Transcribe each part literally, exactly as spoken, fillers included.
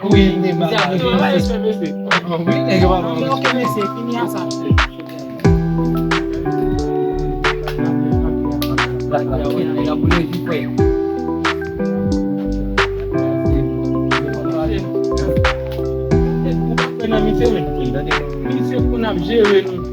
Wi, nèg yo pa bay respè, mesye. Wi, nèg yo pa bay respè. Ok, mesye, fini a sa. Misye konn ap jere nou.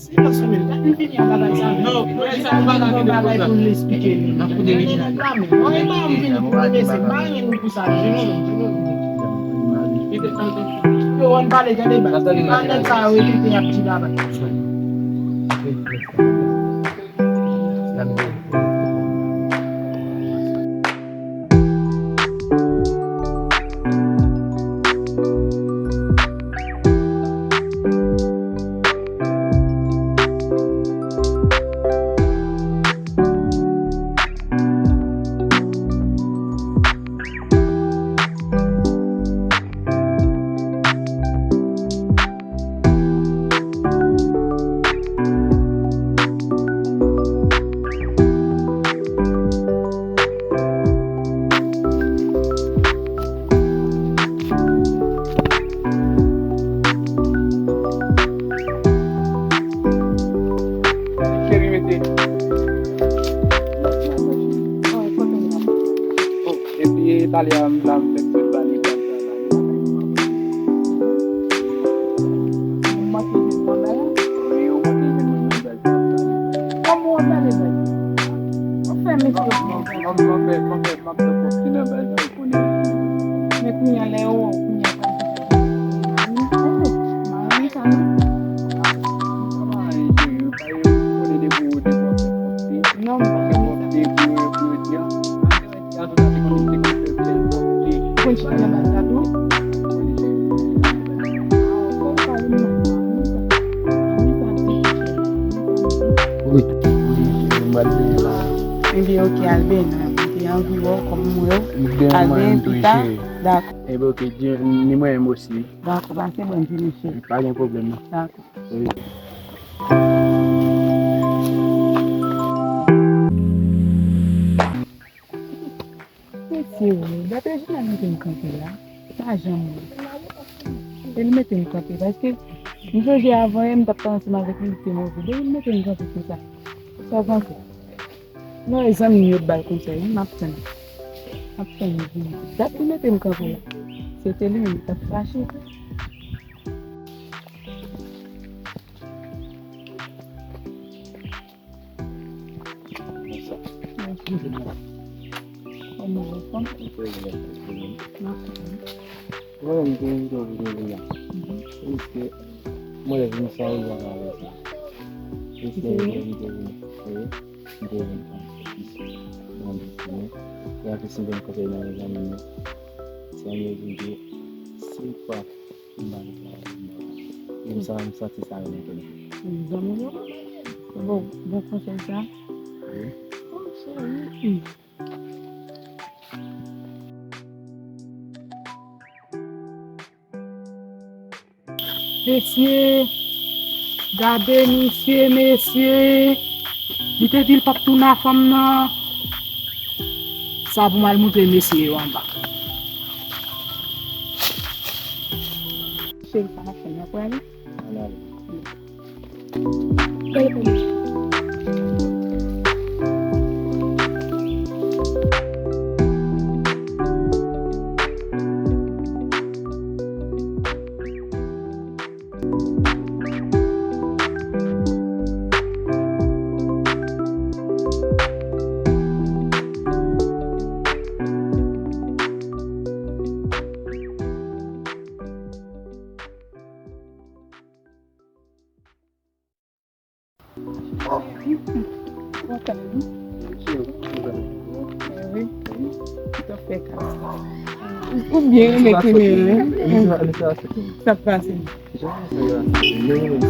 Silans ou menm, gade m vini ak bagay sa menm. Non, non, sa yon bagay ki bon bagay pou l esplike li. Nan kou de li. Gade m la menm. Non, e pa m vini pou mwen, mesye, m pa renmen nou pou sa, di nou menm, di nou menm. Yo, ann pale, gade ba. Sa nèg sa yo repete y ap di la ba. Cheri, mete. Oh, epi talè a m la, m fèk sot ba li bal sa, ba li. Ou manke jwenn mwen bèl? Wi, ou manke jwenn mwen bèl sa, ba li. Kòman w ap gade bèl? Ou fè mesye yo. M ap fè, m ap fè, m ap fè pòs ki nan bèl sa, ou konnen. Men kounye a lè yo wè w, kounye a pral di, oh, mari sa non. Sa pa anyen, cheri, ou pa yo konnen depi ou te pòs pòs. Non, m pa konnen sa. Pòs pou yo, pou yo di a. Wi. Ebyen, oke, al benyen. Mwen te anvi wè w kòm mwen wè w. Al benyen pita. Dakò. Ebyen, oke, ni mwen menm osi. Dakò, pase bòn jounen, cheri. Pa gen pwoblèm, non. Dakò. Wi. Mesye, wi, gade jan l mete m kanpe la. Pa janm wè. E li mete m kanpe, paske m sonje avan yè m t ap pale ansanm avèk li, li te move. Depi li mete m kanpe konsa, sa w panse? Non, e zanmi m yo t ba l konsèy, wi, m ap tann. M ap tann li vini. Dat li mete m kanpe la. Se te li menm, li t ap fache. Kòman w ye, fanm? Mwen menm, m te enjoy vini la. Paske mwen vin sa ou wè avèk la. Paske mwen te vin, wi, m te vin fanm isi. Mwen vin, mwen vin konsèy nan zanmi mwen. Zanmi yo di m ke si pa m pa gen travay, m sa, m santi sa renmen tou. Zanmi yo, bon, bon konsèy sa. Wi. Oh, cheri. Mesye, gade misye, mesye. Li te di l p ap tounen a fanm nan. Sa pou m al montre mesye yo anba. Cheri, sa n ap fè, n ap prale? Ann ale. Wi. Ou ta fè ka. Ou byen renmen kriminèl, wi. Sa k pase? Jan misye yo a, se yo menm.